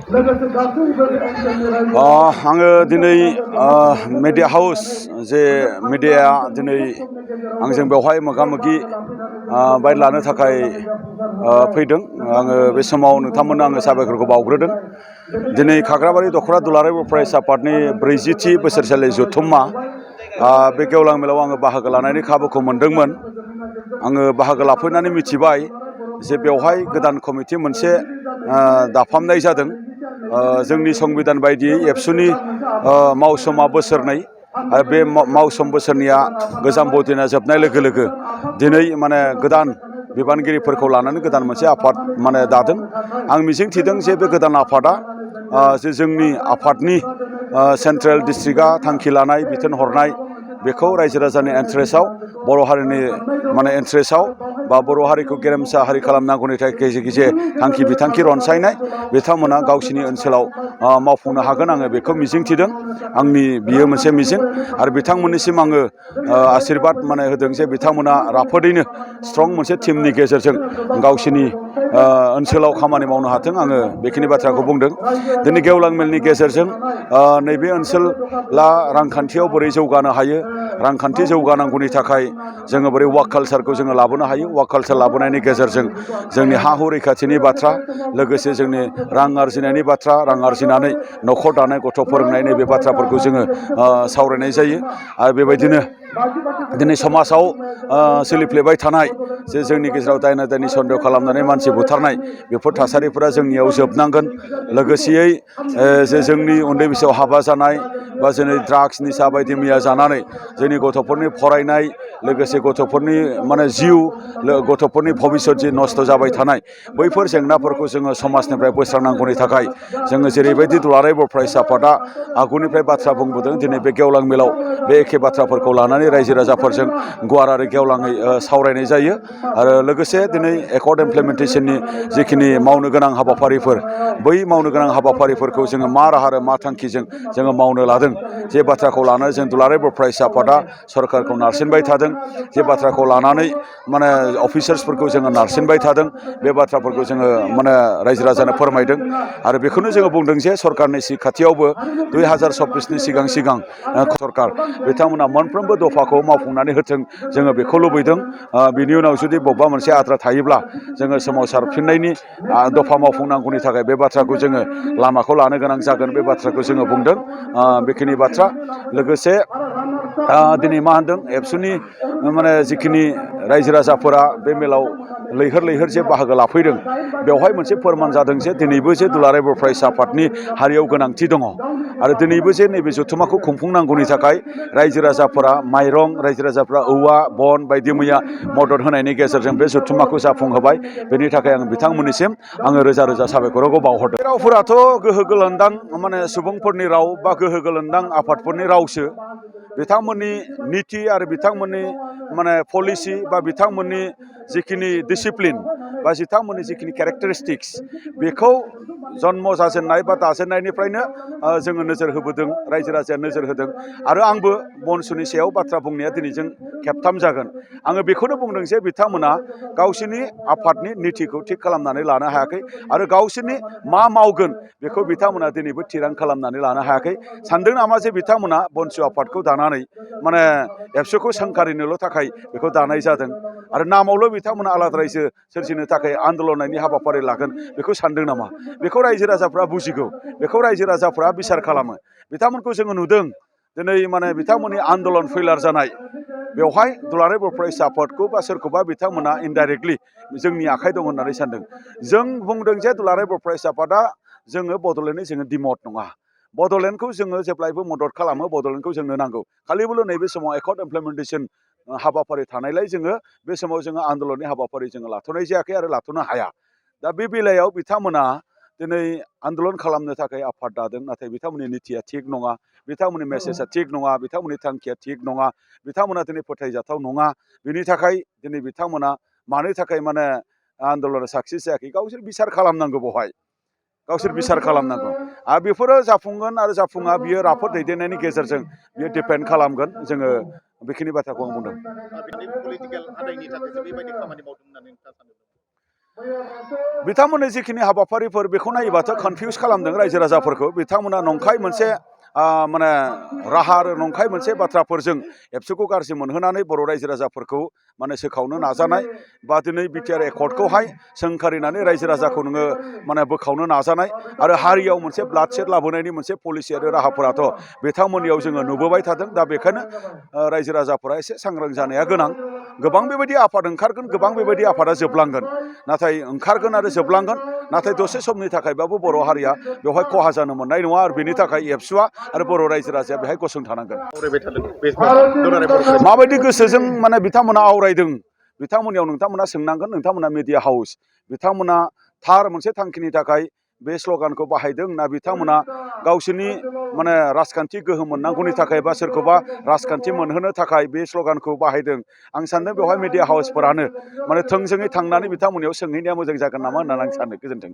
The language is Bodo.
आङो दिनै मिडिया हाउस जे मिडियाया दिनै आंजों बेवहाय मोगा-मोगि बायद लानो थाखाय फैदों। आङो बे समाव नोंथांमोननो आङो साबायखरखौ बावग्रोदों। दिनै खाग्राबारि दख'रा दुलाराय बर' फरायसा आफादनि 40थि बोसोरसालि जथुम्मा बे गेवलां मेलाव आङो बाहागो लानायनि खाबुखौ मोनदोंमोन। आङो बाहागो लाफैनानै मिथिबाय जे बेवहाय गोदान कमिटि मोनसे दाफामनाय जादों। जोंनि संबिधान बायदियै एबसुनि मावसमा बोसोरनै आरो बे मावसम बोसोरनैया गोजाम बदिना जोबनाय लोगो लोगो दिनै माने गोदान बिबानगिरिफोरखौ लानानै गोदान मोनसे आफाद दादों। आं मिजिं थिदों जे बे गोदान आफादा जे जोंनि आफादनि सेन्ट्रेल डिस्ट्रिक्टआ थांखि लानाय बिथोन हरनाय बेखौ रायजो राजानि इन्टारेस्टआव बर' हारिनि इन्टारेस्टआव बा बर' हारिखौ गेरेमसा हारि खालामनांगौनि थाखाय गेजेर गेजेर थांखि बिथांखि रनसायनाय बिथांमोना गावसिनि ओनसोलाव मावफुंनो हागोन आङो बेखौ मिजिंथिदों। आंनि बियो मोनसे मिजिं आरो बिथांमोननिसिम आङो आशिर्बाद होदों जे बिथांमोना राफोदैनो स्ट्रं मोनसे टीमनि गेजेरजों गावसिनि ओनसोलाव खामानि मावनो हाथों। आङो बेखिनि बाथ्राखौ बुंदों। दिनै गेवलां मेलनि गेजेरजों नैबे ओनसोला रांखान्थियाव बोरै जौगानो हायो, रांखान्थि जौगानांगौनि थाखाय जोङो बोरै वार्क कालसारखौ जोङो लाबोनो हायो, वार्क कालसार लाबोनायनि गेजेरजों जोंनि हा हु रैखाथिनि बाथ्रा, लोगोसे जोंनि रां आरजिनायनि बाथ्रा, रां आरजिनानै न'खर दानाय गथ' फोरोंनाय नैबे बाथ्राफोरखौ जोङो सावरायनाय जायो। आरो बेबायदिनो दिनै समाजाव सोलिफ्लेबाय थानाय जे जोंनि गेजेराव दायना दायनि सन्देह खालामनानै मानसि बुथारनाय बेफोर थासारिफोरा जोंनियाव जोबनांगोन। लोगोसेयै जे जोंनि उन्दै बैसोआव हाबा जानाय बा जोंनि ड्राग्स निसा बायदि मैया जानानै जोंनि गथ'फोरनि फरायनाय, लोगोसे गथ'फोरनि जिउ, गथ'फोरनि भबिसत जि नस्थ' जाबाय थानाय बैफोर जेंनाफोरखौ जोङो समाजनिफ्राय बोस्रांनांगौनि थाखाय जोङो जेरैबायदि दुलाराय बर' फरायसा आफादा आगुनिफ्राय बाथ्रा बुंबोदों, दिनै बे गेवलां मेलाव बे एखे बाथ्राफोरखौ लानानै रायजो राजाफोरजों गुवार आरो गेवलाङै सावरायनाय जायो। आरो लोगोसे दिनै एकर्ड इमप्लिमेन्टेसननि जिखिनि मावनो गोनां हाबाफारिफोर, बै मावनो गोनां हाबाफारिफोरखौ जोङो मा राहा आरो मा थांखिजों जोङो मावनो लादों, जे बाथ्राखौ लानानै जों दुलाराय बर' फरायसा आफादा सरकारखौ नारसिनबाय थादों, जे बाथ्राखौ लानानै अफिसार्सफोरखौ जोङो नारसिनबाय थादों, बे बाथ्राफोरखौ जोङो रायजो राजानो फोरमायदों। आरो बेखौनो जोङो बुंदों जे सरकारनि खाथियावबो 2024नि सिगां सरकार बिथांमोना मोनफ्रोमबो दफाखौ मावफुंनानै होथों, जोङो बेखौ लुबैदों। बिनि उनाव जुदि बबेबा मोनसे आद्रा थायोब्ला जोङो सोमावसारफिननायनि दफा मावफुंनांगौनि थाखाय बे बाथ्राखौ जोङो लामाखौ लानो गोनां जागोन, बे बाथ्राखौ जोङो बुंदों। बेखिनि बाथ्रा लोगोसे दिनै मा होनदों, एबसुनि जिखिनि रायजो राजाफोरा बे मेलाव लैहोर लैहोर जे बाहागो लाफैदों, बेवहाय मोनसे फोरमान जादों जे दिनैबो जे दुलाराय बर' फरायसा आफादनि हारियाव गोनांथि दङ। आरो दिनैबो जे नैबे जथुम्माखौ खुंफुंनांगौनि थाखाय रायजो राजाफोरा माइरं, रायजो राजाफोरा औवा, बन बायदि मैया मदद होनायनि गेजेरजों बे जथुम्माखौ जाफुंहोबाय। बेनि थाखाय आं बिथांमोननिसिम रोजा रोजा साबायखरखौ बावहरदों। रावफोराथ' गोहो गोलोन्दां सुबुंफोरनि राव बा गोहो गोलोन्दां आफादफोरनि रावसो। बिथांमोननि निति आरो बिथांमोननि पलिसि बा बिथांमोननि जिखिनि डिसिप्लिन बा बिथांमोननि जिखिनि केरेक्टारिस्टिक्स, बेखौ जन्म जाजेननाय बा दाजेननायनिफ्रायनो जोङो नोजोर होबोदों, रायजो राजाया नोजोर होदों। आरो आंबो बनसुनि सायाव बाथ्रा बुंनाया दिनैजों खेबथाम जागोन। आङो बेखौनो बुंदों जे बिथांमोना गावसोरनि आफादनि नितिखौ थिग खालामनानै लानो हायाखै आरो गावसोरनि मा मावगोन बेखौ बिथांमोना दिनैबो थिरां खालामनानै लानो हायाखै। सानदों नामा जे बिथांमोना बनसु आफादखौ दानानै एबसुखौ सोंखारिनोल' थाखाय बेखौ दानाय जादों आरो नामावल' बिथांमोना आलादा रायजो सोरजिनो थाखाय आन्दलननि हाबाफारि लागोन बेखौ सानदों नामा? बेखौ रायजो राजाफ्रा बुजिगौ, बेखौ रायजो राजाफ्रा बिसार खालामो। बिथांमोनखौ जोङो नुदों दिनै बिथांमोननि आन्दलन फैलार जानाय, बेवहाय दुलाराय बर' फरायसा आफादखौ बा सोरखौबा बिथांमोना इनडाइरेक्टलि जोंनि आखाइ दं होननानै सानदों। जों बुंदों जे दुलाराय बर' फरायसा आफादा जोङो बड'लेण्डनि जोङो डिमट नङा। बड'लेण्डखौ जोङो जेब्लायबो मदद खालामो, बड'लेण्डखौ जोंनो नांगौ। खालिबोल' नैबे समाव एकर्ड इमप्लिमेन्टेसन हाबाफारि थानायलाय जोङो बे समाव जोङो आन्दलननि हाबाफारि जोङो लाथ'नाय जायाखै आरो लाथ'नो हाया। दा बे बेलायाव बिथांमोना दिनै आन्दलन खालामनो थाखाय आफाद दादों, नाथाय बिथांमोननि नितिया थिग नङा, बिथांमोननि मेसेजआ थिग नङा, बिथांमोननि थांखिया थिग नङा, बिथांमोना दिनै फोथायजाथाव नङा। बिनि थाखाय दिनै बिथांमोना मानि थाखाय आन्दलना साक्सेस जायाखै, गावसोर बिसार खालामनांगौ। बेवहाय गावसोर बिसार खालामनांगौ। आरो बेफोरो जाफुंगोन आरो जाफुङा बियो राफोद दैदेननायनि गेजेरजों बियो डिपेन्ड खालामगोन। जोङो बेखिनि बाथ्राखौ आं बुंदों। पलिटिकेल आदायनि थाखायसो बेबायदि खामानि मावदों होननानै नोंथाङा सानो? बिथांमोननि जिखिनि हाबाफारिफोर बेखौ नायोबाथ' कनफिउस खालामदों रायजो राजाफोरखौ। बिथांमोना नंखाय मोनसे माने राहा आरो नंखाय मोनसे बाथ्राफोरजों एबसुखौ गाज्रि मोनहोनानै बर' रायजो राजाफोरखौ माने सोखावनो नाजानाय बा दिनै बिटिआर एकर्डखौहाय सोंखारिनानै रायजो राजाखौ नोङो माने बोखावनो नाजानाय आरो हारियाव मोनसे ब्लाडसेड लाबोनायनि मोनसे पलिसि आरो राहाफोराथ' बिथांमोननियाव जोङो नुबोबाय थादों। दा बेखायनो रायजो राजाफोरा एसे सांग्रां जानाया गोनां। गोबां बेबायदि आफाद ओंखारगोन, गोबां बेबायदि आफादा जोबलांगोन, नाथाय ओंखारगोन आरो जोबलांगोन, नाथाय दसे समनि थाखायबाबो बर' हारिया बेवहाय खहा जानो मोननाय नङा आरो बेनि थाखाय एबसुआ आरो बर' रायजो राजाया बेहाय गसंथानांगोन। माबायदि गोसोजों माने बिथांमोना आवरायदों, बिथांमोननियाव नोंथांमोना सोंनांगोन। नोंथांमोना मिडिया हाउस, बिथांमोना थार मोनसे थांखिनि थाखाय बे स्ल'गानखौ बाहायदों ना बिथांमोना गावसोरनि माने राजखान्थि गोहो मोननांगौनि थाखाय बा सोरखौबा राजखान्थि मोनहोनो थाखाय बे स्ल'गानखौ बाहायदों? आं सान्दों बेवहाय मिडिया हाउसफोरानो माने थोंजोङै थांनानै बिथांमोननियाव सोंहैनाया मोजां जागोन नामा होननानै आं सानो। गोजोन्थों।